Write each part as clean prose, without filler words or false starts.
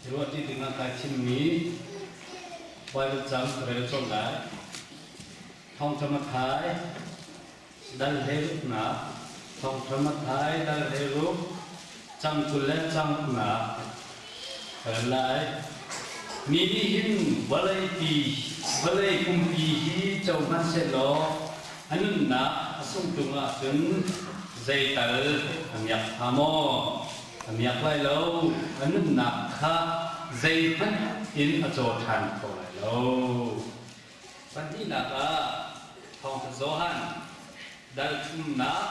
Ruahṭi dingah kai thimmi Baibal cang ka rel colh lai. Thawngṭha Matthai dal hleiruknak, Thawngṭha Matthai dal 16, cang 20 le cang uknak ka rel lai. Mi nih hin vawleipi, vawlei pumpi hi co hmanhsehlaw a nunnak a sungh ṭung ahcun zeital a miak hnga maw? A miak lai lo, a nunnak kha zeihmanh in a caw ṭhan kho lai lo. Pahnihnak ah Thawngṭha Johan dal thumnak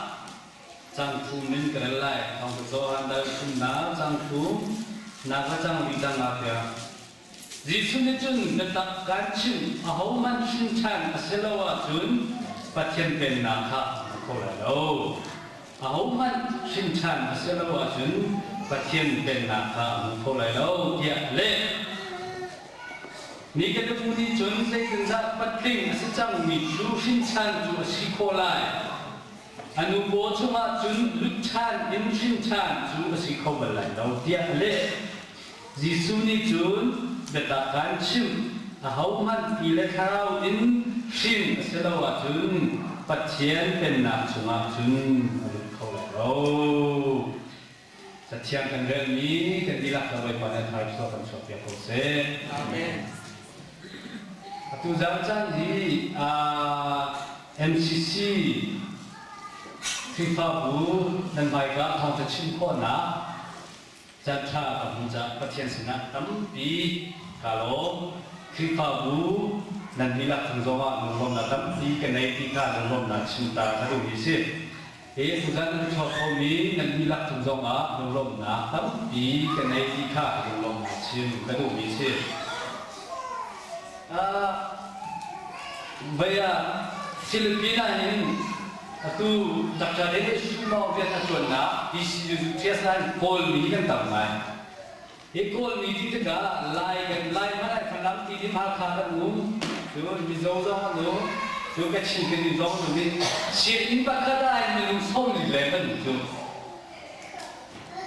cang thum in ka rel lai. Thawngṭha Johan dal thumnak cang thum nak le cang li cang nga tiang. Jesuh nih cun biatak kaan chimh, ahohmanh hrin ṭhan a si lo ahcun Pathian Pennak kha a hmu kho lai lo. Ahohmanh hrin ṭhan a si lo ahcun Pathian Pennak kha a hmu kho lai lo tiah a leh. Nikodemu nih cun zeitindah patling a si cangmi cu hrin ṭhan cu a si khawh lai? A nu paw chungah cun lut ṭhan in hrin ṭhan cu a si kho bal lai lo tiah a leh. Jesuh nih cun biatak kaan chimh, ahohmanh ti le thlarau in hrin a si lo ahcun Pathian Pennak chungah cun a lut kho lai lo. Cathiang kan relmi kan dihlak le Bawipa nih a thar chuah kan chuahpiak ko seh. Amen. Atu zan caan hi MCC Khrihfabu nan hmaika thawngṭha chim khawhnak Caanṭha ka hmuh caah Pathian sinah tampi kaa lawm. Khrihfabu nan dihlak cung zongah lunglawmhnak tampi ka nei ti kha lunglawmhnak chim ta ka duhmi a si. Hi tuzan nan chuak khomi nan dihlak cung zongah lunglawmhnak tampi ka nei ti kha lunglawmhnak chim ka duhmi a si. Vei ah Philippine ah hin atu Dr. Dennis Shumau rian a ṭuannak DCU TS ah hin Kawlmi kan tam ngai. Hi Kawlmi ti tikah Lai kan Lai hmanh ai Falam ti nih Hakha kan um, cun Mizo zong an um, cu Kachin kan i zong an um i sianginn pakhat ah hin minung 40 leng kan um cu.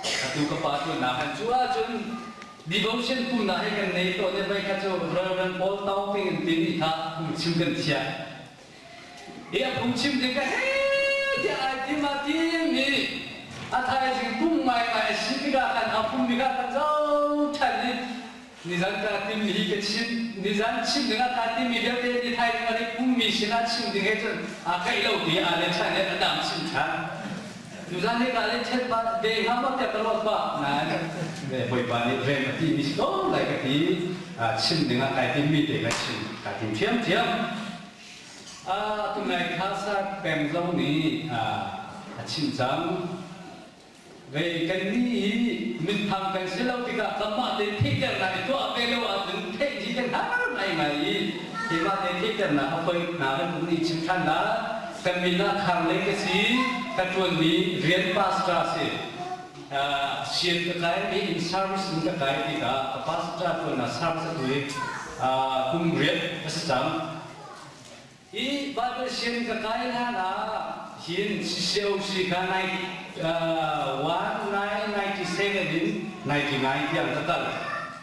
Atu ka pa ṭuannak han cu ahcun Devotion pumnak hi kan nei tawn i voi khat cu Reverend Paul Tawng in timi kha phungchim kan thiah. Hi a phungchim ding ka he tiah ai tim a tim i a thaizing pum ngaingai a si tikah khan a pum tikah kan zo ṭhan i nizan ka timmi hi ka chim nizan chim dingah kaa timmi vialte ni thaizing a rik pummi sinah chim ding he cun aa kaih lo ti aa le ṭhan i a dang chim ṭhan. Tuzan hi ka le ṭhen pah ve hnga maw tiah ka ruat pah nain Bawipa nih rem a timi si ko lai ka ti chim dingah kai timmi te ka chim kai tim ṭhiamṭhiam. Tunai Khasa peng zong nih a chim cang. Vei kannih hi minthang kan si lo tikah kanmah te theihternak i tuah ve lo ahcun theih hi kan har ngaingai i keimah te theihternak a poi hna kan um nih chim ṭhan la. Kan min ah Khar Lei ka si, ka ṭuanmi rian pastor si. Sian ka kai mi in service in ka kai tikah ka pastor ṭuannak service atu hi kum riat a si cang. Hi Bible sian ka kai hlan ah hin CCOC kha 1997 in 99 tiang ka kal.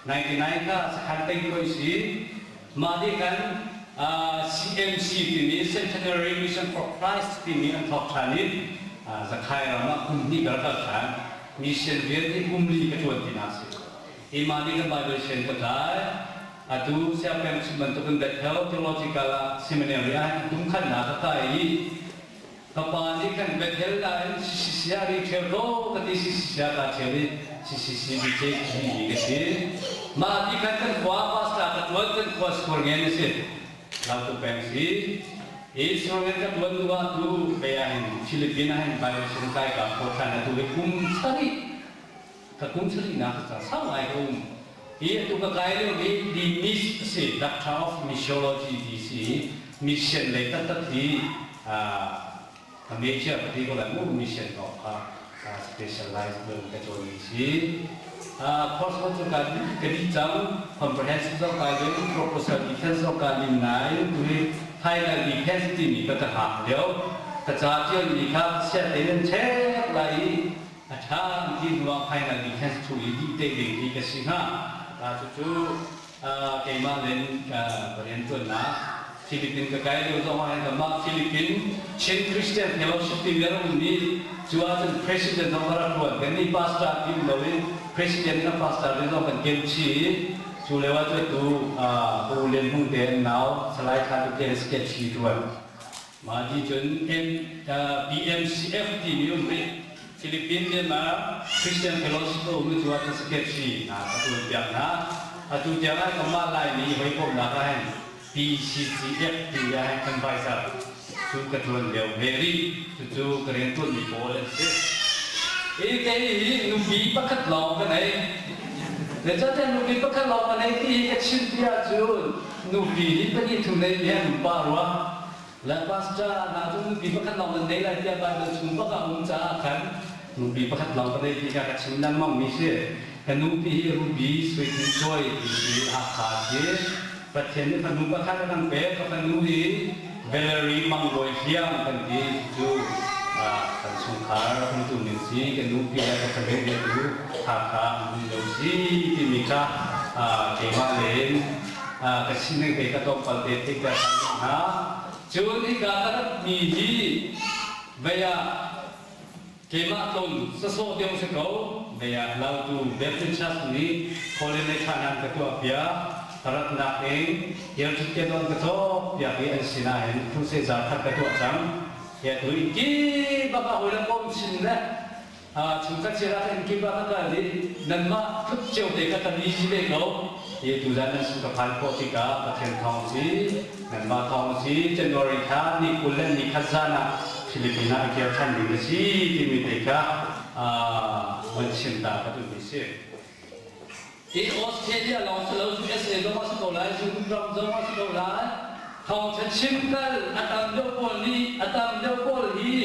99 kha sakhan tei koi si. Mah nih khan CMC timi Centenary Mission for Christ timi an thawk ṭhan i Zakhai ram ah kum hnih ka rak kal ṭhan. Mission rian hi kum li ka ṭuan tinak a si. Hi mah nih kan Bible sian ka kai. Atu siangpeng chim bantukin Bethel Theological ah seminary ah kum khatnak ka kai i Ka pa nih khan Bethel ah in CCC ah ri ṭheo ko ka ti CCC ah kaa ṭheo i CCC BJP mi ka si. Mah ti khan kan khua pastor ka ṭuan kan khua score ngen a si. Lautu peng si. Hi score ngen ka ṭuan hnu ah tu bei ah hin Philippine ah hin Bible sin kai ka kho ṭhan atu hi kum sarih ka kum sarihnak ka ca sau ngai ka um. Hi atu ka kai lio hi the Miss a si Doctor of Missiology ti si mission lei taktak hi a major ka ti ko lai mu mission kong kha specialize deuh ka cawnmi si. Course cu ka dih cang comprehensive zong kai ding proposal defense zong ka lim nain tuni final defense timi ka ka hak lio ka ca tialmi kha sia tein an check lai i a ṭha ti hnu ah final defense thu i dih te ding hi ka si hnga. Cucu keimah len ka rianṭuannak Philippine ka kai lio zong ah hin kanmah Philippine Chin Christian Fellowship timi a rak ummi cu ahcun president zong ka rak ṭuan. Kannih pastor ti um loin president in a pastor ding zong kan kem chih i cu lio ah cu atu Pu Lian Hmung te an nau Salai Thla Tu Ken sketch hi ṭuan. Mah ti cun BMCF timi um rih. Philippine Myanmar Christian Fellowship a um i cu ahcun secretary hna ka ṭuanpiak hna. Atu tiang ah kanmah Laimi hawikomhnak ah hin PCCF ti ah hin advisor cu ka ṭuan lio ve rih. Cucu ka rianṭuanmi pawl an si. Hi kei hi nupi pakhat lawng ka nei. Zeicahtiah nupi pakhat lawng ka nei ti hi ka chim ti ahcun nupi hi pahnih thum neimi an um pah rua. Le pastor hna cu nupi pakhat lawng nan nei lai tiah Bible chung bak ah um caah khan nupi pakhat lawng ka nei ti kha ka chim lengmang mi si. Ka nupi hi Ruby Sui Tin Cuai ti si Hakha si. Pathian nih fanu pakhat a kan pek. Ka fanu hi Valerie Mang Bawi Hliang kan ti. Cu kan chungkhar kan tu ning si. Ka nupi le ka fanu le tu Hakha an um lo si timi kha keimah len ka sining te ka tlawmpal te theihter ṭhan duh hna. Cun hika ka ratmi hi vei ah keimah tlon sasawh deuh si ko. Vei ah Lautu Baptist Church nih holiday ṭha nan ka tuahpiak. Ka ratnak in Yarjit ke don ka cawkpiak i an sinah hin crusade za khat ka tuah cang. Hi atu in ki bak ah hawi le kom sin le Chungkhat sin ah kan kip ah ka kal i nanmah tluk cio te kha kan i si ve ko. Hi tuzan nan sin ka phan khawh tikah Pathian thawng si, nanmah thawng si, January thla ni 20 le ni khat zan ah Philippines ah i kir ṭhan ding a si timi te kha van chim ta ka duhmi si. Hi Australia lawng si lo, USA zong a si ko lai, Europe ram zong a si ko lai. Thawngṭha chim kal a tam deuh pawl nih a tam deuh pawl hi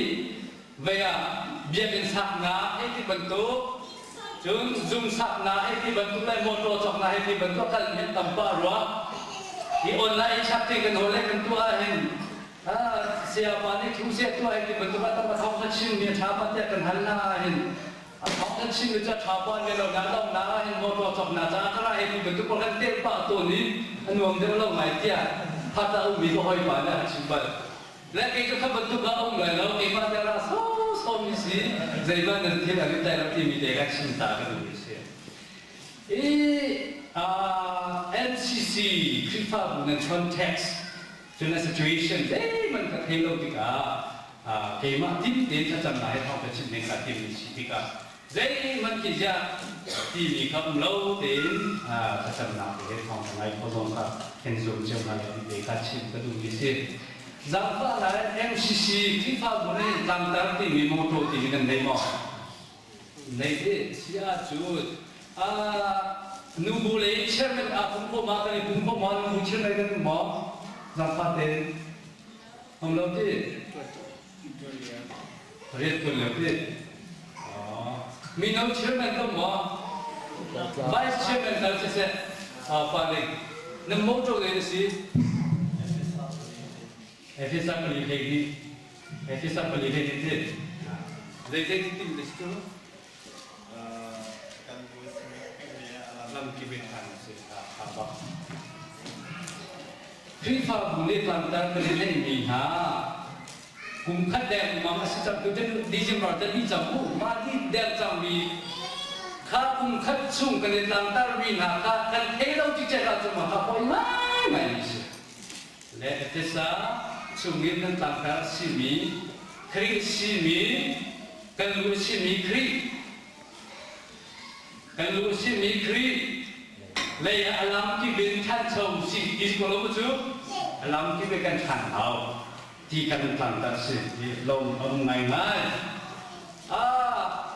Vei ah biakinn saknak hei ti bantuk, cun zung saknak hei ti bantuk le motor cawknak hei ti bantuk kal hin tam pah rua. Hi online chak ti kan hawl le kan tuah ahhin sayapa nih thu sia tuah hei ti bantuk ah tam a thawng kha chim mi a ṭha pa tiah kan hal hna ahhin a thawng kan chim mi cu a ṭha pa ne lo na dong na ahhin motor cawknak caah ka ra hei ti bantuk pawl kan telh pah tawn i a nuam deuh lo ngai tiah phat ah ummi ka hawipa nih a chim bal. Le kei cu kha bantuk ah a um lai lo, keimah te ra sawsawmi si, zeihmanh nan thil an i tlai lo timi te kha chim ta ka duhmi si. I NCC Khrihfabu nan context, cun a situation zeihmanh ka thei lo tikah keimah tim tein thlacamnak he thawng ka chim ding kaa timmi si tikah Zeihmanh khi ziah timi kha um lo tein thlacamnak te he thawng ka ngai kho zong kha kan zum cio hna lai ti te kha chim ka duhmi si. Zaangfah lai MCC Khrihfabu nih tlangtar timi mawṭaw timi nan nei maw? Nei ti si ahcun nubu lei chairman aa pum kho ma kan i pum kho maw nubu chairman kan um maw? Zaangfah tein um lo ti. Rian ṭuan lio ti. Mino chairman tam maw? Vice chairman tal siseh pa ning nan motor le na si. Efesa pali hlei hnih. Efesa pali hlei hnih ti. Zei zei ti tim na si cu? Kan bu Lamkip in khan si. Tha bak. Khrihfabu nih tlangtar kan i neihmi hna kum khat deng mang a si cang tu December te dih cang mu mah dih deng cangmi kha kum khat chung kan i tlangtarmi hna kha kan thei lo ti cek ahcun mah kha poi ngaingai mi si le Efesa chungin kan tlangtar a simi Khrih simi kan lu a simi Khrih Kan lu a simi Khrih lei ah a lamkip in ṭhancho usih ti si ko lo maw cu? A lamkip in kan ṭhan hau ti kan tlangtar si ti lawm a um ngaingai. Ah,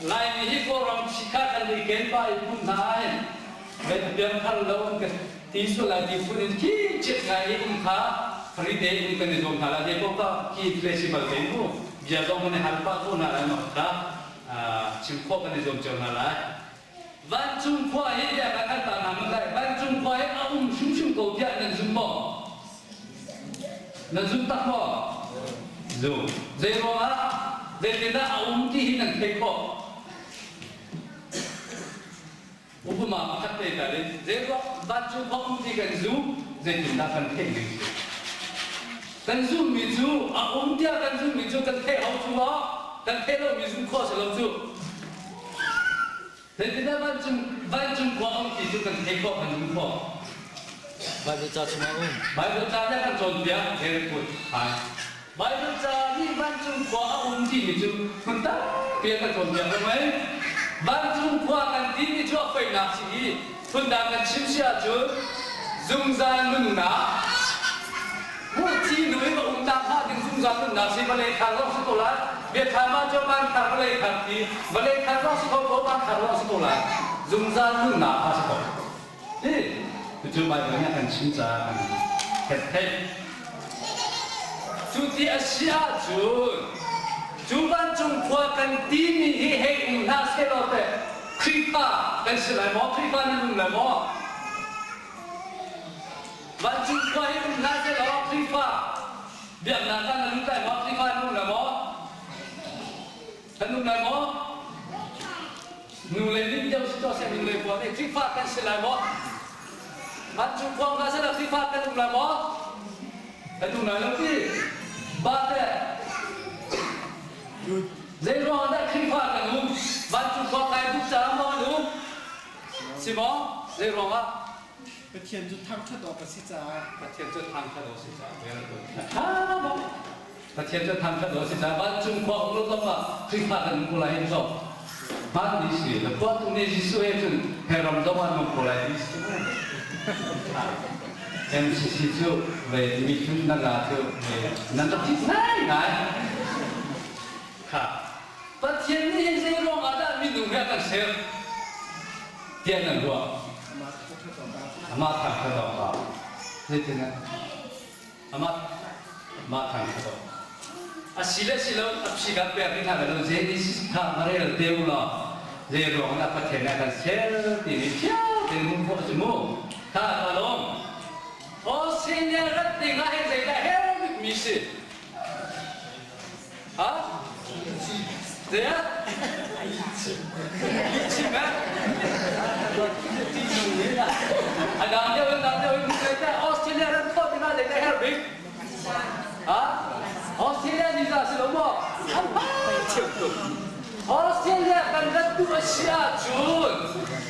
Laimi hi Kawlram chikhat an i ken pa i phun hna hin ven piangthar lo an ka ti sual lai ti phun in khi chiat ngai i um kha free te in kan i zuam hna lai. Zei paoh ka khi flexible te mu bia zong kan i hal pah ko hna lai ma kha chim khawh kan i zuam cio hna lai. Vancung khua hi tiah kan hal ta hna hmanh lai. Vancung khua hi a um hrimhrim ko tiah nan zum maw? Nan zum tak maw? Zum. Zei ruangah zeitindah a um ti hi nan theih khawh? Upama pakhat te tal in zeiruang vancung khua um ti kan zum, zeitindah kan theih ning si? Kan zumhmi cu a um tiah kan zumhmi cu kan theih hau cu maw? Kan theih lomi zumh khawh si lo cu. Zeitindah vancung vancung khua um ti cu kan theih khawh kan zumh khawh? Bible ca chungah um. Bible ca nih a kan cawnpiak very good. Hai. Bible ca nih vancung khua a um timi cu hmun tampi a kan cawnpiak ko mei. Vancung khua kan timi cu a foinak si i phundang kan chim si ahcun zungzal nunnak muthi nu in va um tak hnga ding zungzal nunnak si vawlei thar zong si ko lai biathlam ah cun van thar vawlei thar ti vawlei thar zong si ko ko van thar zong si ko lai zungzal nunnak kha si ko Hi cucu Baibal nih a kan chim caah kan kan theih. Cu ti a si ahcun cu vancung khua kan timi hi hei um hna sehlaw teh Khrihfa kan si lai maw? Khrihfa nan um lai maw? Vancung khua hi um hna sehlaw Khrihfa biaknak ah nan lut lai maw? Khrihfa nan um lai maw? Kan um lai maw? Nu le nih deuh si tuah seh nu le khua nih Khrihfa kan si lai maw? Vancung khua hna seh Khrihfa kan um lai maw? Kan um lai lo ti. Ba te zei ruang dah Khrihfa kan um? Vancung khua kai duh caah maw kan um? Si maw? Zei ruang ah? Pathian cu thangṭhat awk a si caah. Pathian cu thangṭhat awk a si caah. Ṭha bak. Pathian cu thangṭhat awk a si caah vancung khua um lo zong ah Khrihfa kan um ko lai hin zong. Hmaan ni si. Na khua tu nih Jesuh he cun he ram zong ah nung ko lai ti si. MCC cu ve mi cu nan la cu ve nan rak thit ngai ngai. Kha. Pathian nih hin zei ruang ah dah minung he a kan ser tiah nan ruah? Amah thangṭhat awkah. Zeitin ah? Amah amah thangṭhat awk. A si le si lo a phi kan pek ding hna lo Genesis kha va rel te u law zei ruang dah Pathian nih a kan ser timi fiang tein hmuh khawh a si mu. Kha ka lawm. Australia rat ding ah hin zeidah herh bikmi si? Ha? Zeah? Chim eh? A dang deuh in dang deuh in Australia ram khawh ding ah zeidah herh bik? Ha? Australia visa si lo maw? An hman thiam tuk. Australia kan rat duh a si ahcun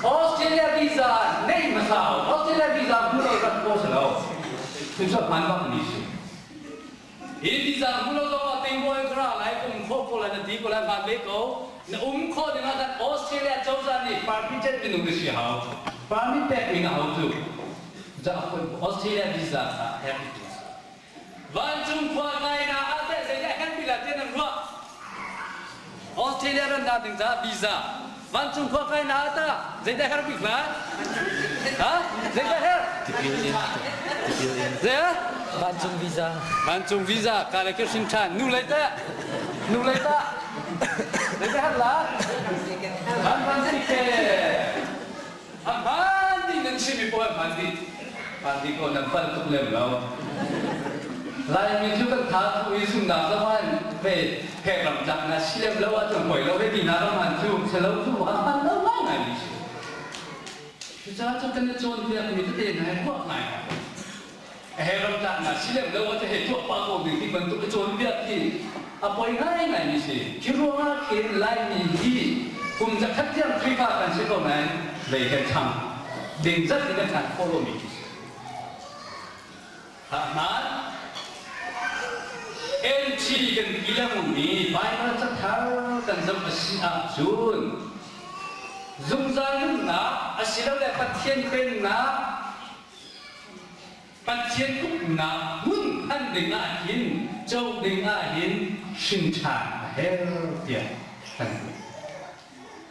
Australia visa nei hmasa Australia visa hmu lo rat khawh si lo. Cucu a hman bak mi si. Hi visa hmu lo zong ah tingbawi ka ra lai ka um khawh ko lai na ti ko lai hmaan ve ko. Na um khawh ding ah khan Australia cozah nih permit minung na si hau. Permit pek mi na hau cu. Australia visa kha herh ti si. Vancung khua kainak ah teh zeidah kan ti lai tiah nan ruah? Australia ran ding caah visa. Vancung khua kainak ah tah zeidah herh bik lai? Ha? Zeidah herh? Tipil in. Tipil in. Zei? Vancung visa. Vancung visa ka le hrin ṭhan. Nu lei teh? Nu lei tah? Zeidah herh la? Van van si ke. A hmaan dih nan chimmi paoh a hmaan dih. Hmaan dih ko nan palh tuk lem lo. Laimi cu kan tha thu i zumnak zong ah ve he ramtlak na si lem lo ahcun poi lo he ti na ram han cu si lo cu a hman lo ngai mi si. Cucaah cu kan i cawnpiakmi tete hna he ruah ngai he ramtlak na si lem lo ahcun he tuah pah ko ding ti bantuk i cawnpiak hi a poi ngaingai mi si. Khi ruangah khin Laimi hi kum zakhat tiang Khrihfa kan si ko nain lei he ṭhang ding zat in kan ṭhan khawh lomi khi si. Hahman NT kan ti lengmangmi Baibal cathar kan zoh a si ahcun zungzal nunnak asilole Pathian Pennak Pathian uknak hmun hman ding ah hin co ding ah hin hrin ṭhan a herh tiah kan ti.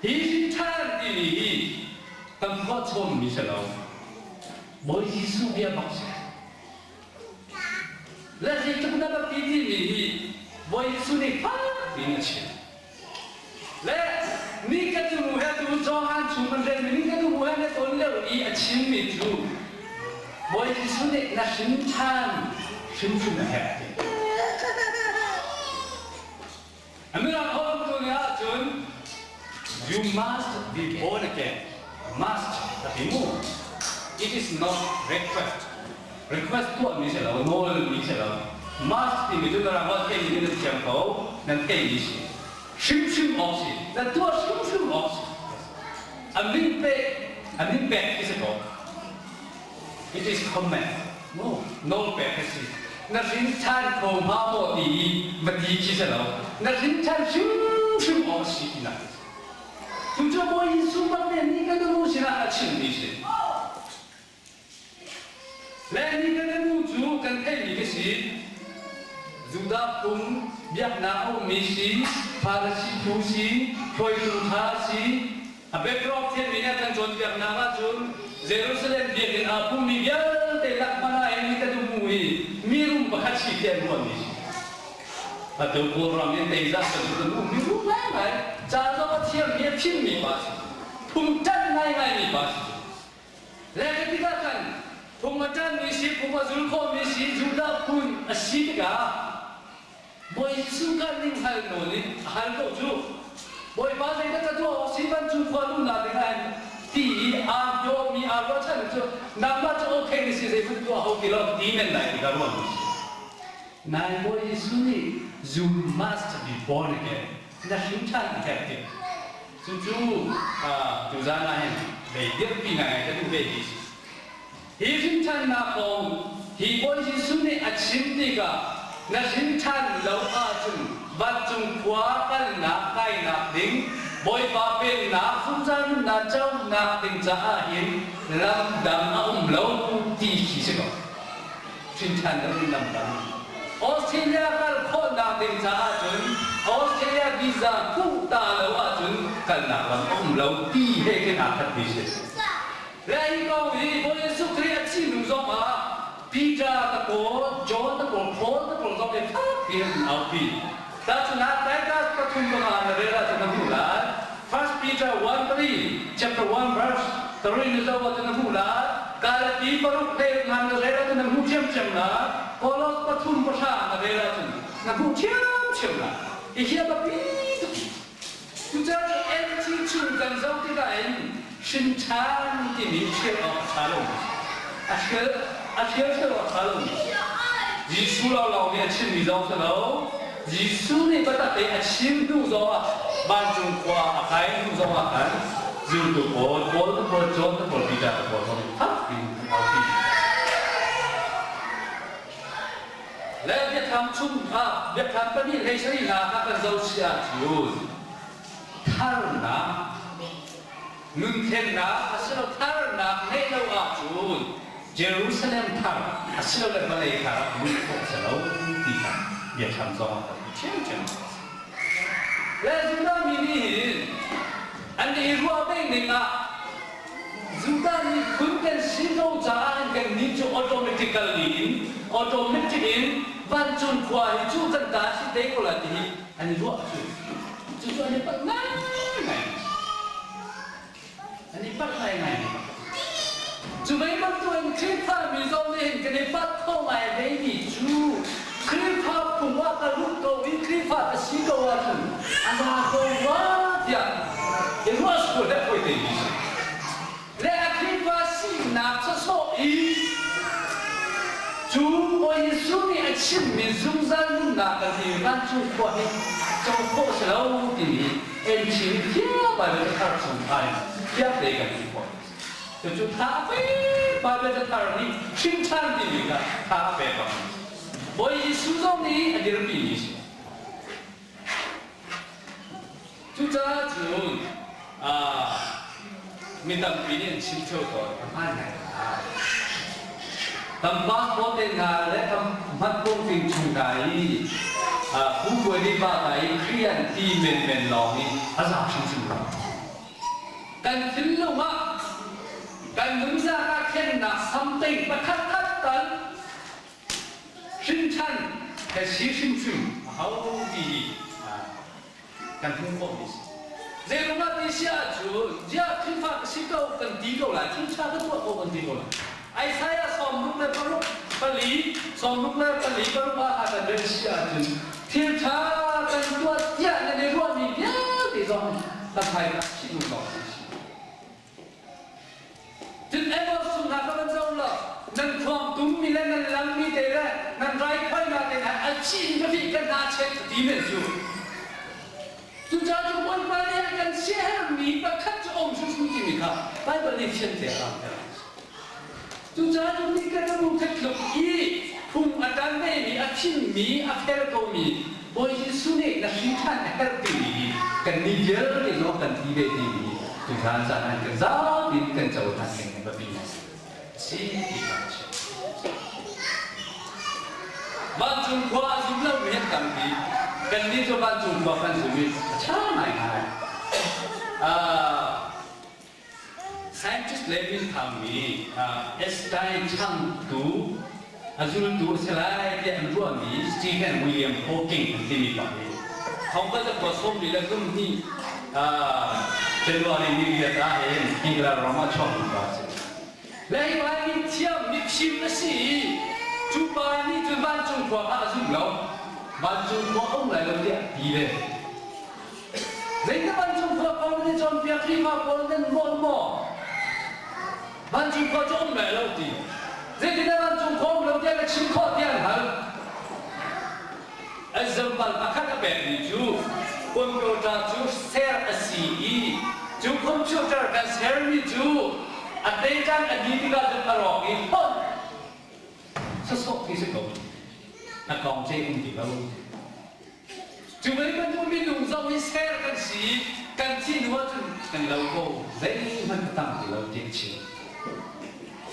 Hi hrin ṭhan timi hi kan phuahchommi si lo. Bawi Jesuh bia bak si. Le zeitluk na biapi timi hi Bawi Jesuh nih fak piin a chim. Le ni ka tu he tu Johan chung kan relmi ni ka tu he na ton lio i a chimmi cu Bawi Jesuh nih na hrin ṭhan hrimhrim a herh ti. Mirang holh tu nih ahcun you must be born again. Must a ti mu. It is not request. Request tuahmi si lo, nawlmi si lo. Must timi cu na rak ruat theimi nan thiam ko, nan theimi si. Hrimhrim awk si. Na tuah hrimhrim awk si. A min pek, a min pek khi si ko. It is command. No, nawl pek a si. Na hrin ṭhan kho hnga maw ti i va ti khi si lo. Na hrin ṭhan hrimhrim awk a si tinak a si. Cucu Bawi Jesuh bak nih ni kan nu sinah a chimmi si. Le ni kan nu cu kan theihmi ka si. Judah phung biaknak a ummi si, Pharisee phu si, hruaitu ṭha si, A background thiammi nih a kan cawnpiaknak ahcun Jerusalem biakinn aa pummi vialte lak hmanh ah hin kan um i mi rum pakhat si khi an ruahmi si. Atu Kawlram in teizah kan cu kan um mi rum ngaingai, ca zong a thiammi a fimmi pa si. Phung ṭanh ngaingaimi pa si. Le ka tikah khan phung a ṭanmi si, phung a zul khawhmi si, Judah phun a si tikah Bawi Jesuh kha ning hal nawn in a hal ko cu. Bawipa zeidah ka tuah awk si vancung khua luhnak ding ah hin ti i aa hnawhmi aa ruahchan cu nangmah cu okay na si zeihmanh tuah ho ti lo ti men lai ti ka ruah mi si. Nain Bawi Jesuh nih you must be born again na hrin ṭhan a herh ti. Cucu tuzaan ah hin bei dirpi ngai ka duh ve ti si. Hi hrinṭhannak kong hi Bawi Jesuh nih a chim tikah na hrinṭhan lo ahcun vancung khua kalnak kainak ding Bawipa Pennak zungzal nunnak conak ding caah hin lam dang a um lo ti khi si ko. Hrinṭhan lo in lam dang. Australia kal khawhnak ding caah cun Australia visa hmuh ta lo ahcun kalnak lam a um lo ti he khin aa khatmi si. Hi kong hi Bawi Jesuh Khrih a thih hnu zongah Peter ta pawl, John ta pawl, Paul ta pawl zong nih fakpi in an aupi. Tahchunhnak Titus pathum panga na rel ahcun na hmuh lai. First Peter 1:3, chapter 1 verse 3 na zoh ahcun na hmuh lai. Galati paruk hlei hna na rel ahcun na hmuh ṭhiamṭhiam lai. Kolos pathum pahra na rel ahcun na hmuh ṭhiamṭhiam lai. Hihi a biapi tuk. Cucaah NT chung kan zoh tikah in hrinṭhan timi hrial awk a ṭha lomi a hrial a hrial hrial awk a ṭha lomi Jesuh lawnglawng nih a chimmi zong si lo. Jesuh nih biatak i a chim hnu zongah vancung khua a kai hnu zongah khan zultu pawl, Paul te pawl, John te pawl, Peter te pawl zong nih fak piin an aupi. Le biathlam chung ah biathlam pahnih hlei sarih hna kha kan zoh si ahcun tharnak nunthlennak asilo tharnak ngeih lo ahcun Jerusalem thar asilole vawlei thar ah luh khawh a si lo ti kha biathlam zong ah kan ti ṭhiamṭhiam. Le Judah mi nih hin an i ruah ve ning ah Judah miphun kan si ko caah kan nih cu automatically in automatic in vancung khua hi cu kan ta si te ko la ti hi an i ruah cu cucu an i palh ngaingai an i palh ngaingai cu ve bantukin Khrihfa mi zong nih hin kan i palh kho ngai ve mi cu Khrihfa phung ah ka lut ko i Khrihfa ka si ko ahcun a za ko rua tiah i ruah sual le fawi te mi si. Le a Khrihfa sinak sawsawh i cu Bawi Jesuh nih a chimmi zungzal nunnak kan ti vancung khua hi co khawh si lo timi enchim thiam Baibal cathar chung khan fiang te kan hmuh khawh. Cucu tha a pe Baibal cathar nih hrinṭhan timi kha tha a pek bak. Bawi Jesuh zong nih a dirpimi si. Cucaah cun mi tampi nih an chim ṭheo tawn. A hmaan ngai. Kan passport te hna le kan hmatpungtling chung hna i Pu Puai pa hna i Khrih an ti menmen lawng hi a za hrimhrim lo. Kan thinlung ah kan nunzak ah thlennak something pakhat khat tal Hrinṭhan ka si hrimhrim a hau ti hi kan hmuh khawhmi si. Zeiruangah ti si ahcun ziah Khrihfa ka si ko kan ti ko lai, thil ṭha ka tuah ko kan ti ko lai. Isaiah 66 pali, 64 paruk ah kan rel si ahcun thil ṭha kan tuah tiah nan i ruahmi vialte zong kan hmai ah chih lung lawng si. tummi le nan lammi te le nan raikhuainak te hna a chin ka fih ka hna chet ti men cu. Cucaah cu Bawipa nih a kan siaherhmi pakhat cu a um hrimhrim timi kha Baibal nih fiante a langhter. Cucaah cu ni ka nu ka tluk i phung a ṭan vemi, a thimmi, a fel komi Bawi Jesuh nih na hrin ṭhan a herh timi hi kannih vialte zong kan ti ve timi tuchan caan ah kan zapi in kan cohlan ding a biapi a si ti kha a chim. Vancung khua a zum lomi an tampi. Kannih cu vancung khua kan zum i a ṭha ngaingai. Scientist le minthangmi Einstein changtu a zultu a si lai tiah an ruahmi Stephen William Hawking an timi pa hi thongkhat le khua 12 January ni riat ah hin England ram ah chuakmi pa a si. Leiba mi thiam mifim a si i cu pa nih cun vancung khua kha a zum lo. Vancung khua a um lai lo tiah a ti ve. Zeitik vancung khua kong nan i cawnpiak Khrihfa pawl nan mawn maw? Vancung khua cu um lai lo ti. Zeitindah vancung khua um lo tiah na chim khawh tiah an hal. Example pakhat a pekmi cu computer cu ser a si i cu computer kan sermi cu a teitan a dih tikah cun a rawk i hlonh sasawk ti si ko. A kong ce um ti lo. Cu vei bantuk minung zong hi ser kan si kan thih hnu ahcun kan lo ko zeihmanh a tang ti lo ti a chim.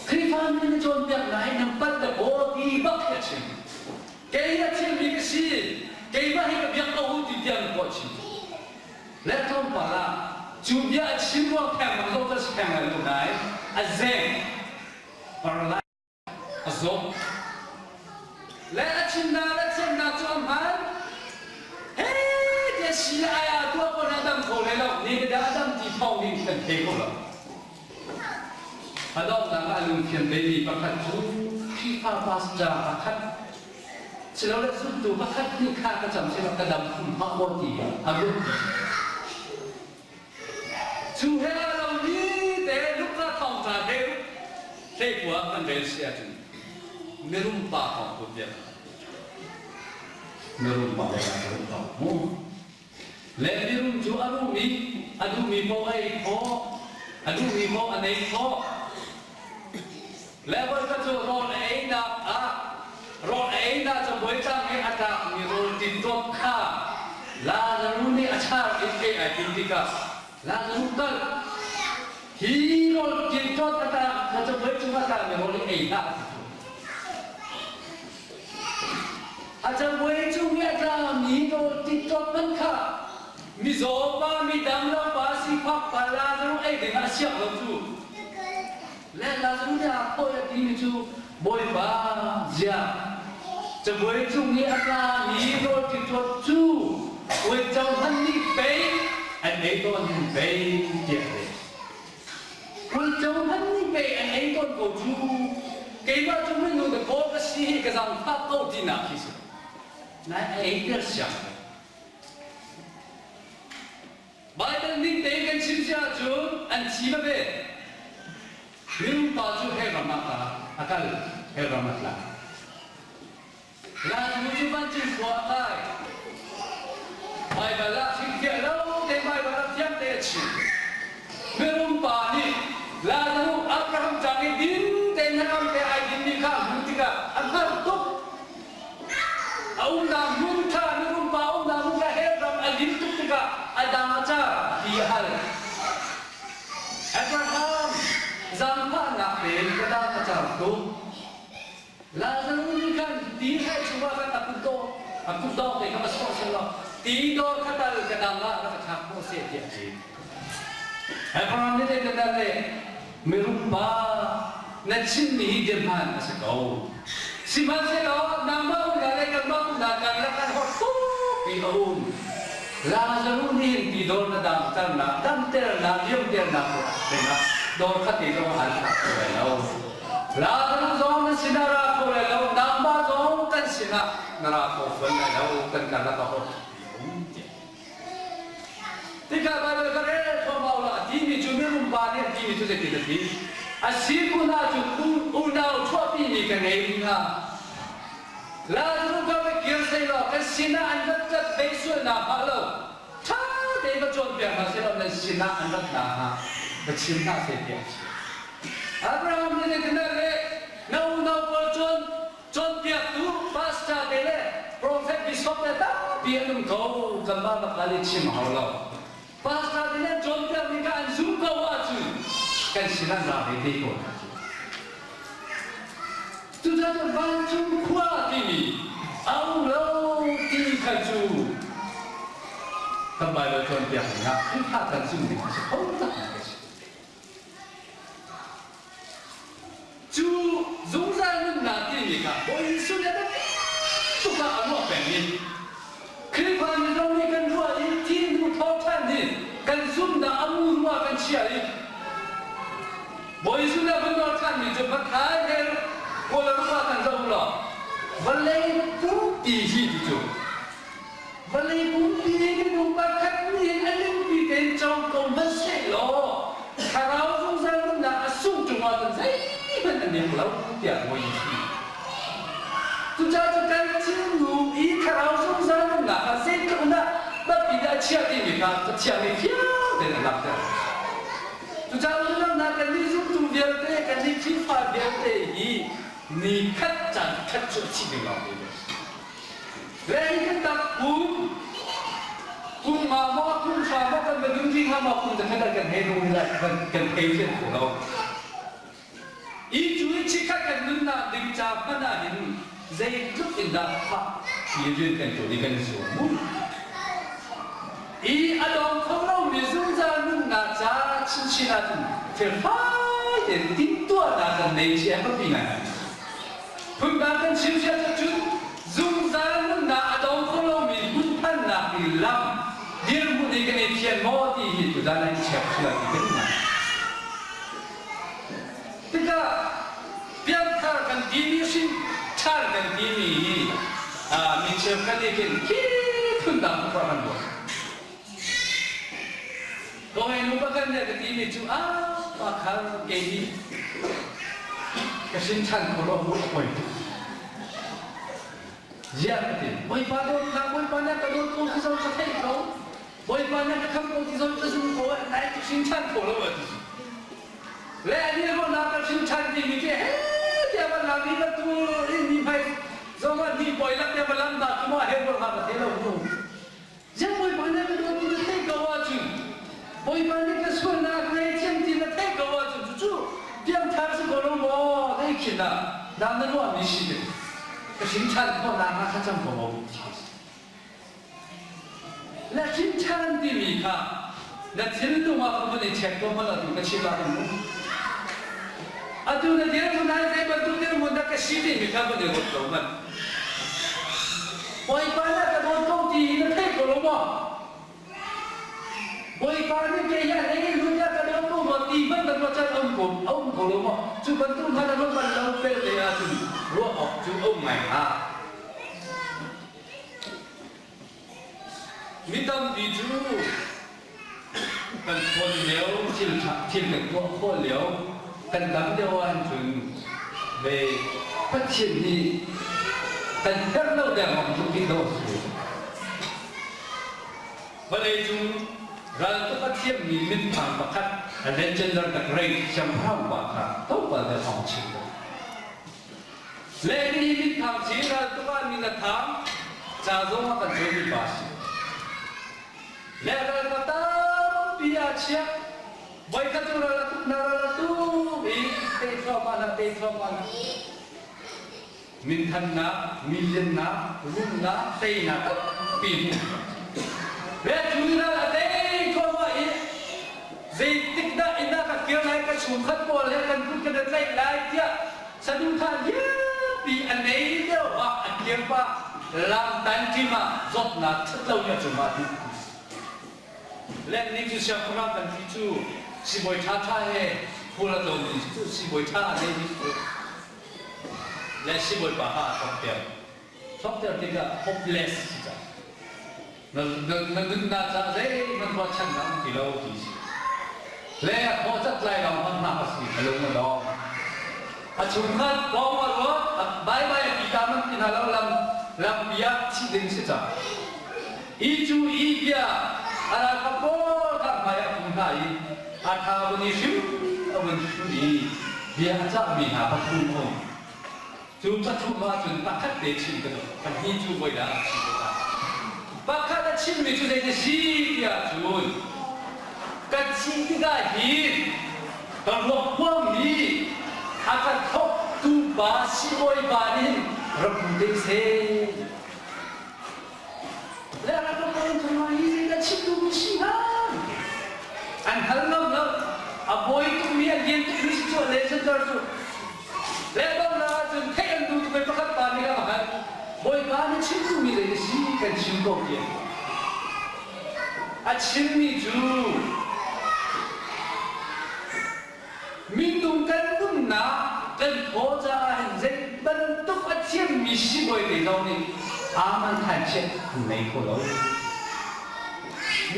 Khrihfa mi na cawnpiak nain nan palh le aw ti bak hi a chim. Kei a thilmi ka si keimah hi ka biak ko u ti tiang ko a chim. Le tlawmpal ah cu bia a chim ruang theng bang zong cu a si theng lai lo nain a zeng paralyzed a zawt. Le a chimnak le thiamnak cu a hmaan. He tiah si le ai aa tuah ko na dam kho lai lo. Ni dah a dam ti thawng ding kan thei ko lo. A donghnak ah a lungthiam vemi pakhat cu Khrihfa pastor pakhat silole zumtu pakhat nih kha ka cam sila ka dam khum hnga maw ti a ruat. Cu he aa lomi te Luka thawngṭha he hleikua kan rel si ahcun mirum pa kong tu bia mirum pa le mirum pa mu le mirum cu a rum i a duhmi paoh a ei khawh a duhmi paoh a nei khawh le voikhat cu rawl a einak ah rawl a einak cabuai tlang i a tlakmi rawl tinṭawt kha Lazaruh nih a char in ei ai tim tikah Lazaruh kal hi rawl tinṭawt a tlak kha cabuai cungah tlakmi rawl hi ei hlah a ti A cabuai cung i a tlami rawl tinṭawt hmanh kha mizaw pa midang lo pa sifak pa Lazaruh ei ding ah a siang lo cu Le Lazaruh nih a khawi a timi cu Bawipa zia cabuai cung i a tlami rawl ṭiṭawt cu uico hmanh nih pei an ei tawn hin pei tiah a leh. Uico hmanh nih pei an ei tawn ko cu keimah cu minung dakaw ka si hi ka zaangfah ko tinak khi si. Nain a eiter siang lo. Baibal ning tein kan chim si ahcun an thi va ve. Minung pa cu hell ram ah a kal, hell ram a tla. Lanu cu vancung khua a kai. Baibal ah hrilhfiah lo te Baibal ah fiang te a chim. Mirum pa nih Lanu Abraham cang i din tein hnangam te ai dinmi kha a hmuh tikah a hngalh tuk. A umnak hmun kha mirum pa umnak hmun kha hell ram a lin tuk tikah a dang a car ti a hal. Abraham zaangfahnak tein ka dang a car tuk. Lazarus nih khan ti hrai chungah khan a kut dawh a kut dawh te kha va sawh seh law ti dawr kha tal ka dang ah rak ka thlak khawh seh tiah a ti. Abraham nih zeitindah le mirum pa na chimmi hi biahmaan a si ko. Sihmanhsehlaw nangmah umnak le kanmah umnak karlak ah hor tukpi a um. Lazaruh nih hin ti dawr na damternak, damternak, liamternak dingah dawr khat te zong an thlak kho lai lo. Lazaruh zong na sinah ra kho lai lo, nangmah zong kan sinah na ra kho fawn lai lo, kan karlak ah hor tukpi a um tiah. Tikah Baibal ka rel thluahmah la a timi cu mirum pa nih a timi cu zeitin a ti? A si kun ahcun unau chuahpimi ka ngei rih hnga. Lazarus ka va kir sehlaw kan sinah an rat rat ve sual nakhnga lo ṭha tein va cawnpiak hna sehlaw nan sinah an rat nakhnga va chim hna seh tiah a chim. Abraham nih zeitindah leh na unau pawl cawn cawnpiaktu pastor te le prophet bishop le tampi an um ko kanmah bakal i chim a hau lo. Pastor te nih an cawnpiakmi kha an zum ko ahcun kan sinah ra ve te ko hna cu. Cucaah vancung khua timi a um lo ti kha cu kan Baibal cawnpiak ning ah Khrihfa kan zumh ding a si kho takmi a si. Cu zungzal nunnak timi kha Bawi Jesuh nih a biapi tuk ah a ruah peng i Khrihfa mi zong nih kan ruah i thi hnu thawngṭhan hi kan zumhnak a muru ah kan chiah i Bawi Jesuh nih a vun nawl ṭhanmi cu Matthai he Kawlram ah kan zoh u law vawlei pumpi hi ti cu vawlei pumpi minung pakhat nih a ningpi tein co ko hmanhsehlaw thlarau zungzal nunnak a sung ṭung ahcun zeihmanh a nek lo tiah Bawi Jesuh nih Cucaah cu kan thinlung i thlarau zungzal nunnak ah zeitluk in dah biapi dah a chiah timi kha Pathian nih fiang tein a langhter. Cucaah unau hna kannih zumtu vialte, kannih Khrihfa vialte hi ni khat caan khat cu a thi ding lawngte a si. Le hi kan tak kum kum nga maw kum hra maw kan va dum rih hnga maw kum zakhat ah kan hei nung lai kan kan thei fian kho lo. I cu i chikkhat kan nunnak ding ca hmanh ah hin zeitluk in dah fak ti rian kan ṭuan i kan i zuam mu. I a dong kho lomi zungzal nunnak ca chinchin ahcun felfai tein timhtuahnak kan nei cia biapi ngaingai. Phundang kan chim cia cun zungzal nunnak a dong kho lomi hmunphannak ding lam dirhmun i kan i fian maw ti hi tuzan ah i check sual ti kan ngai. Tikah piangthar kan timi hrim ṭhan kan timi hi mi cheukhat nih khin khi phundang khuaruah kan ruat. Kawi nu pakhat nih a ka timi cu ah pa khal kei nih ka hrin ṭhan kho lo mu a poi tuk. Ziah ka ti Bawipa dawtnak Bawipa nih a ka dawt ko ti zong ka theih ko. Bawipa nih a ka khamh ko ti zong ka zum ko nai ka hrin ṭhan kho lo a ti. Le ani ruahnak ka hrin ṭhan timi khi he tiah van lang ni bantu in mi hmai zong ah ni poi lak tiah va lam dah cu maw he ruang ha ka thei lo mu. Ziang Bawipa nih ka dawt ti na theih ko ahcun Bawipa nih ka sualnak ngaihthiam ti na theih ko ahcun cucu piangthar si ko lo maw dei khin ah dah na ruahmi si ding ka hrin ṭhan khawhnak ah thlacam ko maw ti a si. Na hrin ṭhan timi kha na thinlung ah ka vun i check ko hmanh atu ka chim ah kan um. Atu na dirhmun ah zei bantuk dirhmun dah ka si timi kha vun i ruat ko hmanh. Bawipa nih a ka dawt ko ti hi na thei ko lo maw? Bawipa nih kei hi a hlei in lut a ka dawt ko maw ti hmanh na ruat caan a um ko, a um ko lo maw? Cu bantuk hna na ruat bal lo belte ahcun ruah awk cu a um ngai hnga. Mi tampi cu kan ṭhawn lio, thil ṭha thil kan tuah khawh lio, kan dam lio ahcun ve Pathian nih kan herh lo dengmang tluk hi dawh a si. Vawleicung raltuk a thiammi minthang pakhat Alexander the Great siangpahrang pa kha tlawmpal te thawng chim ko. Le nihin minthang si raltuk ah min a thang ca zong ah kan cawnmi pa a si. Le ralka tampi aa chiah. Voikhat cu ral a tuk hna ral a tuk i tei thluahmah hna tei thluahmah hna. Minthannak, miliannak, rumnak, teinak tampi hmuh. Le cu ral a tei thluahmah i zeitik dah inn ah ka kir lai ka chungkhat pawl he kan kut kan i tlaih lai tiah saduhthah lianpi a nei deuh ah a kir pah lamtan ṭim ah zawtnak ṭhat lo nih a cungah duh Lenni cu siangpahrang kan ti cu sibawi ṭhaṭha he khual a tlawmi cu sibawi ṭha a neimi cu le sibawi pa kha a thawkter thawkter tikah hopeless si cang Na nunnak caah zeihmanh ruahchannak um ti lo ti si. Le a thaw cat lai lawng hmanh hna a si a lung a dong. A chungkhat kong a ruat, bye bye a ti ta man ti hna lo lam lampi ah thih ding si cang. I cu i bia a ralkap pawl kha hmai ah hmu hna i a tha vun i hrim a vun hrim i bia a cahmi hna pathum a um. Cu pathum ahcun pakhat te chim ka duh. Pahnih cu voi dang a chim te lai. Pakhat a chimmi cu zei si tiah cun ka thih tikah hin ka ruak huammi a ka thawktu pa sibawi pa nih rak hmu te seh. Le a rak ka thawng hi zeidah chim duhmi si hnga? An hal ngam lo. A bawi tukmi a lian tukmi si cu Alexander cu Lehbangnak ahcun theih an duh tuk i pakhat pa nih a va hal. Bawipa na chim duhmi zei na si kan chim ko tiah. A chimmi cu minung kan nunnak kan thaw caah hin zei bantuk a thiammi sibawi te zong nih aa man chiat an nei kho lo.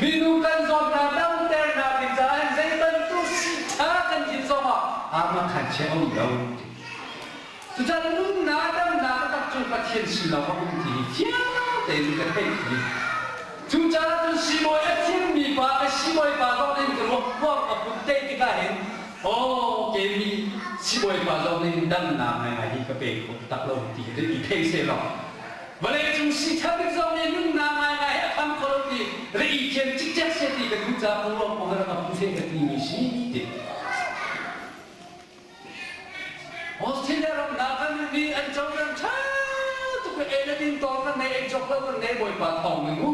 Minung kan zawtnak damternak ding caah hin zei bantuk sii-ṭha kan din zongah amakhan chia a um lo. Cucaah nunnak damnak taktak cu Pathian sin lawng a um ti hi fiang tein ka theih ti. Cucaah cun siibawi a thiammi pa ka siibawi pa zong nih ka ruak kuang a put te tikah hin aw keimi siibawi pa zong nih damnak ngaingai hi ka pe kho tak lo ti hi i thei sehlaw Vawleicung sitha bik zong nih nunnak ngaingai he a kham kho lo ti ri i thiam cikcek se ti ka duh caah ka ruang kong rak ka phu se ka timi si ti. Australia ram hna kan mi an cohlan ṭha tuk i ei le din tawn kan nei ei cawk lo kan nei bawipa thawng ning u.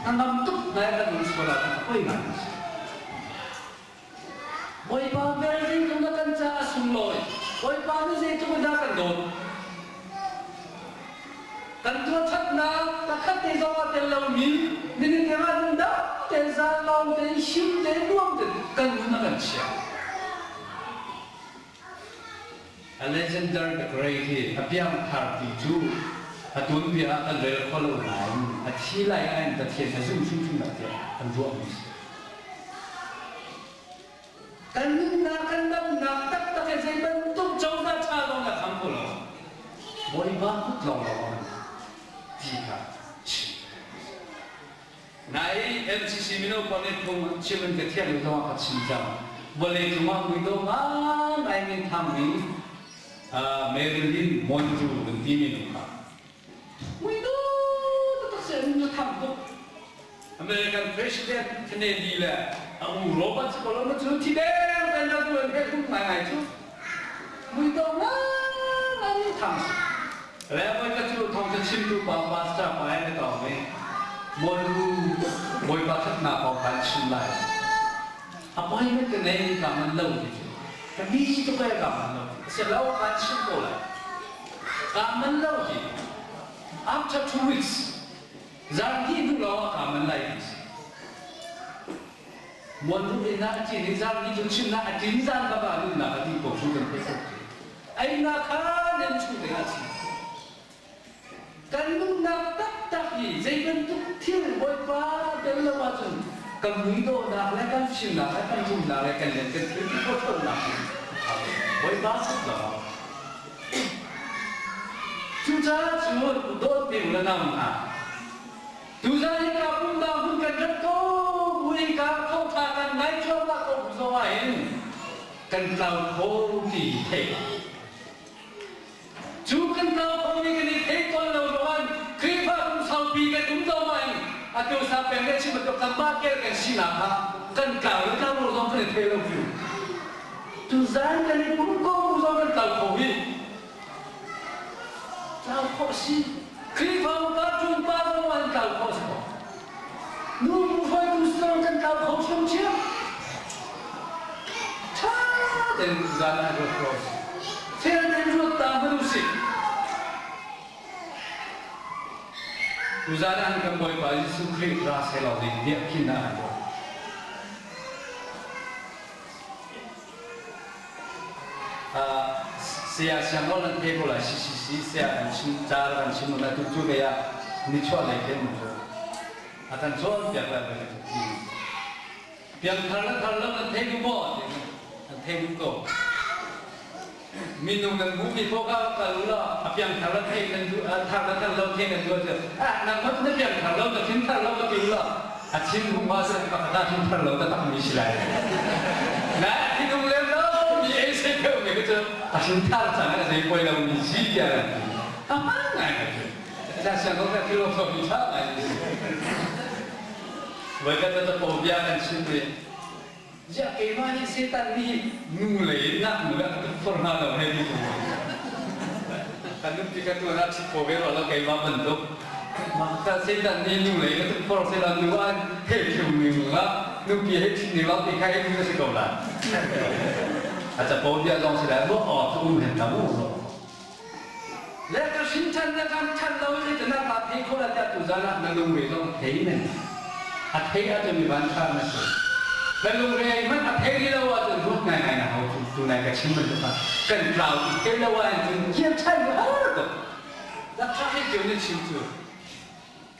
Hnangam tuk ngai kan um sual ah a poi ngai si. Bawipa vel zeitluk na kan caah a sunglawi. Bawipa nih zeitluk in dah kan dawt. Kan tuahṭhatnak pakhat te zong ah tel lomi minute ah nundam tein zalong tein him tein nuam tein kan nun a kan chiah. Alexander the Great hi a piangthar ti cu a tuanbia ah kan rel kho lo nain a thi lai ah in Pathian a zum hrimhrim lai tiah an ruahmi a si. Kan nunnak kan damnak taktak hi zei bantuk cozah ṭha zong na kham kho lo. Bawipa kut lawnglawng ah ti kha chim. Nai MCC mino pawl nih phung chim an ka thiah lio zongah ka chim cang. Vawlei cungah muidawh ngai min thangmi Marilyn Monroe an timi nu kha muidawh taktak si an nu thang tuk. American President Kennedy le a u Robert Columbus cu thi deng ten lo tu an he kum ngai ngai cu muidawh ngai ngai thang si. Le Bawipa cu thawngṭha chimtu pa pastor pa he na tawng i Mawlu Bawipa ṭhatnak kong kha an chim lai. Appointment ka ngei ka man lo ti cu ka mi tuk e ka man lo ti si lo kan chim ko lai. Ka man lo ti after 2 weeks zarhni hnu lawng ah ka man lai ti si. Muan in na a cin i zarhni cu chimnak a ṭin zan bak ah nunnak a ti ko cu kan theih ko. Einak kha nan chung ding ah chim. Kan nunnak taktak hi zei bantuk thil Bawipa tel lo ahcun kan muidawhnak le kan fimnak le kan rumnak le kan lian kan thil ti khawhnak hi Bawipa sut lo. Cucaah cun dawt ding le nang hna Tuzan hi ka pumnak hmun kan rat ko buin ka thawngṭha kan ngai cuahmah ko bu zong ah hin kan tlau kho ti theih. Cu kan tlau kho mi kan i thei tawn lo ruangah Khrihfa kum saupi kan um zong ah hin atu sa peng le chim bantuk kanmah kel kan sinak kha kan tlau le tlau lo zong kan i thei lo fiu. Tuzan kan i pum ko bu zong kan tlau kho hi. Tlau khawh si. Khrihfa upa ṭunpa zong an tlau khawh si ko. Nu hruaitu zong kan tlau kho ṭhiamṭhiam. Ṭha tein zan ah ruat ko. Fel tein ruat ta hmanh usih. Tuzan ah kan Bawipa Jesuh Khrih ra sehlaw ding biakhinak an tuah. Saya siang an thei ko lai CCC saya kan chim ca kan chim na tu cu ve ah nichuah lei khin mu cu a kan cawnpiak lai ve ti. Piangthar le thar lo nan thei duh maw? Nan thei duh ko. Minung nan hmuhmi paoh kha kal u law a piangthar le thei nan duh, thar le thar lo thei nan duh ahcun ah nangmah cu na piangthar lo, na thinthar lo ka ti u law a thin hung ah cun pakhat ah thinthar lo taktak mi si lai. Na thinung lem lo mi ei sei pheu mi cu a thinthar cang a zei poi lo mi si tiah an ti. A hmaan ngai ngai cu. Ca siang ko ka philosophy tha ngai mi si. Voikhat cu capo bia kan chim i ziah keimah nih Satan nih nu lei in nak nu a ka tukforh hnga lo hei ti tu. Kan nupi ka tuan ah chit ve rua lo keimah bantuk. Mah ka Satan nih nu lei ka tukforh sehla nu an hei thiu ning la nupi hei thit ning lo ti kha hei nu si ko la. A capo bia zong si lai maw aw cu um hen la mu. Le ka hrin ṭhan le kan ṭhan lo i zeitindah kaa thei khawh lai tiah tuzan ah na lungre zong thei men. A thei ahcun mi vanṭha na si. Na lungre hmanh a thei rih lo ahcun ruat ngaingai na hau cu. Tunai ka chim bantuk ah kan tlau ti thei lo ahcun kir ṭhan cu har tuk. Lakṭha hei cio na chim cu.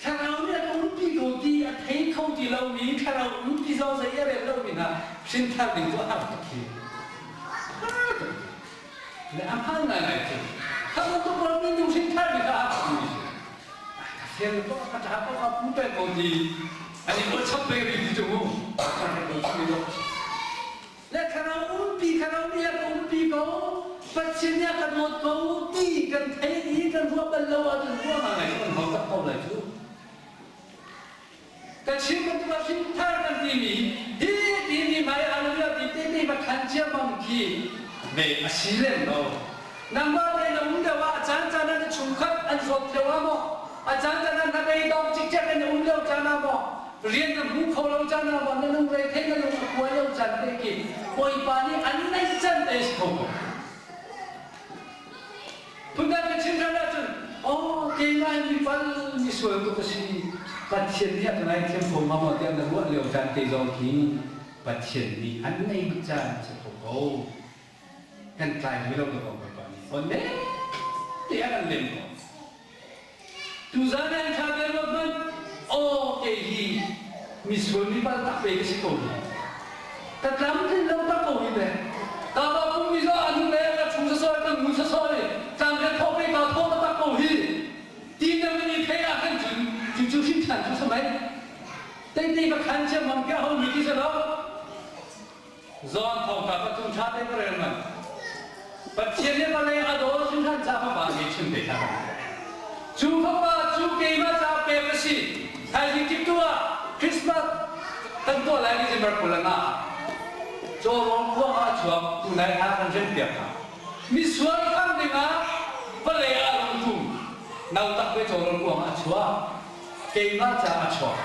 Thlarau nih a ka umpi ko ti a thei kho ti lomi thlarau umpi zong zei a rel lomi hna hrinthar ding cu a har tuk hi. Har tuk. Le a hmaan ngaingai cu kha bantuk pawl minung hrinthar mi kha a mi si. Ka fel ko ka ṭha ko ka pu peng ko ti an i ruahchap peng rih ti cu mu. Le thlarau umpi thlarau nih a ka umpi ko Pathian nih a ka dawt ko ti kan theih i kan ruah bal lo ahcun ruah ngai kan hau tak ko lai cu. Ka chim bantuk ah hrinthar kan timi hi timi hmai hallelujah ti te te va khan ciammam khi me a si lem lo. Nangmah te na um deuh ah a caan caan ah na chungkhat an zawt lio ah maw a caan caan ah na beidong cikcek in na um lio caan ah maw rian na hmu kho lo caan ah maw na lungre thei na lung a kua lio caan te khi Bawipa nih an neih can te si kho ko. Phundang ka chim ṭhan ahcun, aw keimah hi mi pal mi sual tuk ka si, Pathian nih a ka ngaithiam ko hnga maw tiah na ruah lio caan te zong khi Pathian nih an nei bik caan a si kho ko. Kan tlai hlei lo ka ko Bawipa nih. Aw ne te a kan lem ko. Tuzaan ah thla ve ruat hmanh, aw kei hi misual mi pal tak ve ka si ko hi. Ka tlamtlin lo tak ko hi ve. Ka va pum mi zaw anu le ka chung sasoi ka ngu sasoi tlang ka thawh ve ka thawh tak ko hi. Ti na min i thei ah khan cun cu cu hrin than cu samai. Tei tei va khan chiam mang ke ho mi ti salo. Zawn thawngtha pathum ṭha te ka rel manh. Pathian nih vawlei a daw hringhran ca fapa mi chim te kha. Cu fapa cu keimah ca pek a si. Thaizing kip tu ah Christmas kan tuah lai December 25 ah. Cawrawl khua ah a chuak tunai hna kan rem piak hna. Misual fang dingah vawlei ah a rung tum. Nautak ve cawrawl kuang ah a chuak. Keimah ca a chuak.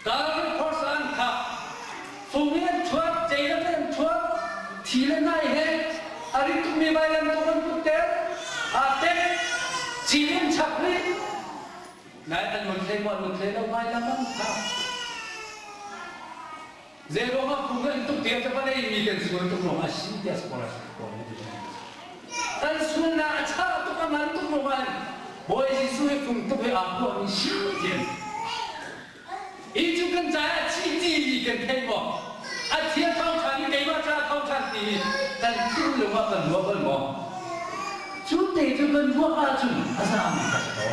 Calvin Corson kha fung in an thuat, ceilam in an thuat, thi le nai he a rit tukmi vailam tuk an putter, aa tek, cin in chak rih. Nai an mun hlei maw an mun hlei lo vailam an thah. Zeiruang ah phung an tuk tiah vawlei mi kan sual tuk ruang ah si tiah scholarship pawl nih kan sualnak a chah tuk a ngan tuk ruang ah Bawi Jesuh hi phung tuk hi aa huahmi si tian hi cu kan caah chi ti kan thei maw a thia thawngṭha ni keimah caah thawngṭha ti hi kan thinlung ah kan ruah bal maw cu te cu kan ruah ahcun a zami ka si ko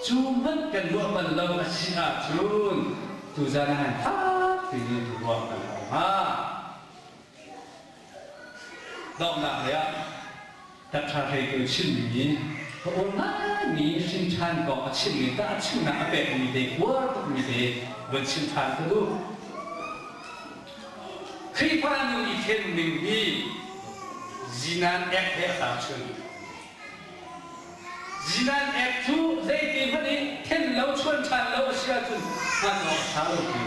Cu hmanh kan ruah bal lo a si ahcun tuzan ah hin fakpi in ruah kan hau hnga. Donghnak lei ah Dr. Hreitu chimmi ka aw ngaimi hrinṭhan kong a chimmi tahchunhnak a pekmi te uar tukmi te vun chim ṭhan ka duh. Khrihfa nu i thlen ning hi zinan ek he a tahchunh. Zinan ek cu zeiti hmanh in then lo chuan ṭhan lo a si ahcun hman awk a ṭha lo ti.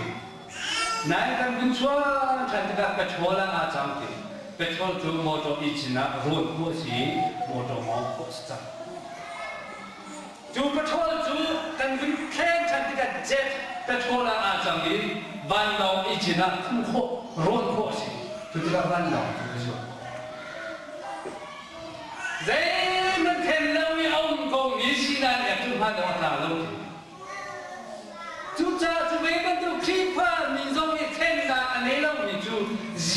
Nain kan vun chuan ṭhan tikah petrol ah aa cang ti. Petrol cu motor engine ah rawn khawh a si i motor mawng khawh a si cang. Cu petrol cu kan vun thleng ṭhan tikah jet petrol ah aa cang i vanlawng engine ah thum khawh rawn khawh a si. Cu tikah vanlawng cu a zuang khawh. Zeihmanh then lo i a um komi sinan ek cu hman awk a tla lo ti. Cucaah cu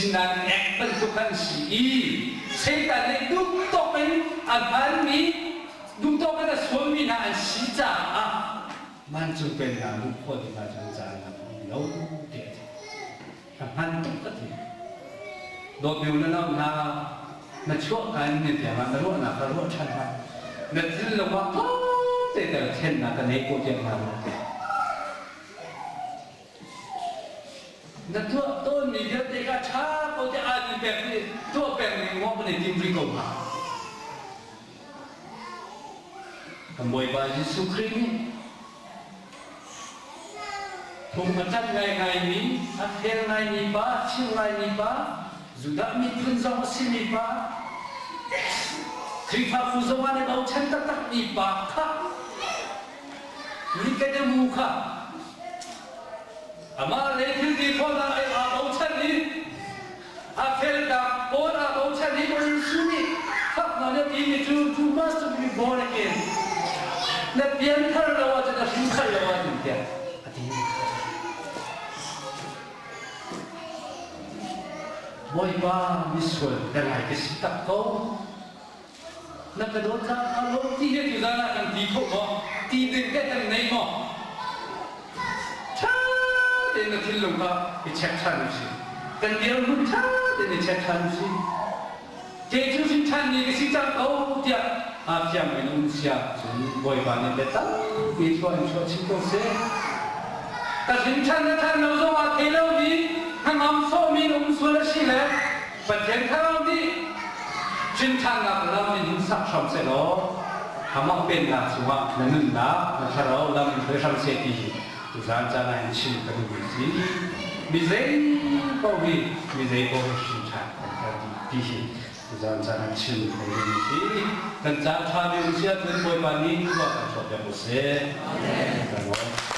Sinan ek bantuk an si i Satan nih duhtawk in a hmanmi, duhtawk in a sualmi hna an si caah vancung pennak luh khawh ding ahcun caan a um lo tiah a ti. A hman tuk ka ti. Dawtmi u le nau hna, na chuah ka in ni tiangah na ruahnak kha ruah ṭhan hlah. Na thinlung ah tlawmte tal thlennak ka nei ko tiah naa ruah te. Na tuah tawnmi vialte kha ṭha ko tiah aa ni pek i tuah peng ding maw kan i tim rih ko hnga? Kan Bawipa Jesuh Khrih nih phung a ṭanh ngaingaimi, a fel ngaimi pa, a chim ngaimi pa, Judah miphun zong a simi pa, Khrihfabu zong ah an i bochan taktakmi pa kha Nikodemu kha amah lei thil ti khawhnak i aa bochan i a felnak pawl aa bochan i Jesuh nih fak nawn a timi cu you must be born again. Na pianthar lo ahcun a hrinthar lo ahcun tiah a ti. Bawipa misual na ngai ka si tak ko. Na ka dawt caah kaa lawm ti hi tuzaan ah kan ti kho maw? Ti ding teh kan nei maw? Ṭha tein na thinlung kha i check ṭhan usih. Kan dirhmun ṭha tein i check ṭhan usih. Kei cu hrin ṭhan mi ka si cang ko tiah aa fiang in um sia cun Bawipa nih bia tampi thlua in chuah chin ko seh. Ka hrin ṭhan na ṭhan lo zong ah thei lomi hnangam sawhmi na um sual a si le Pathian Thlarau nih ṭhinṭhannak lam in hun sak hram sehlaw amah pennak chungah na nunnak na thlarau lam in hruai hram seh ti hi tuzaan caan ah hin chim ka duhmi si. Mi zei paoh hi mi zei paoh hi hrinṭhan kan herh dih ti hi tuzaan caan ah chim ka duhmi si. Kan caan ṭha mi um si ahcun Bawipa nih khua kan chuahpiak u sih. Amen.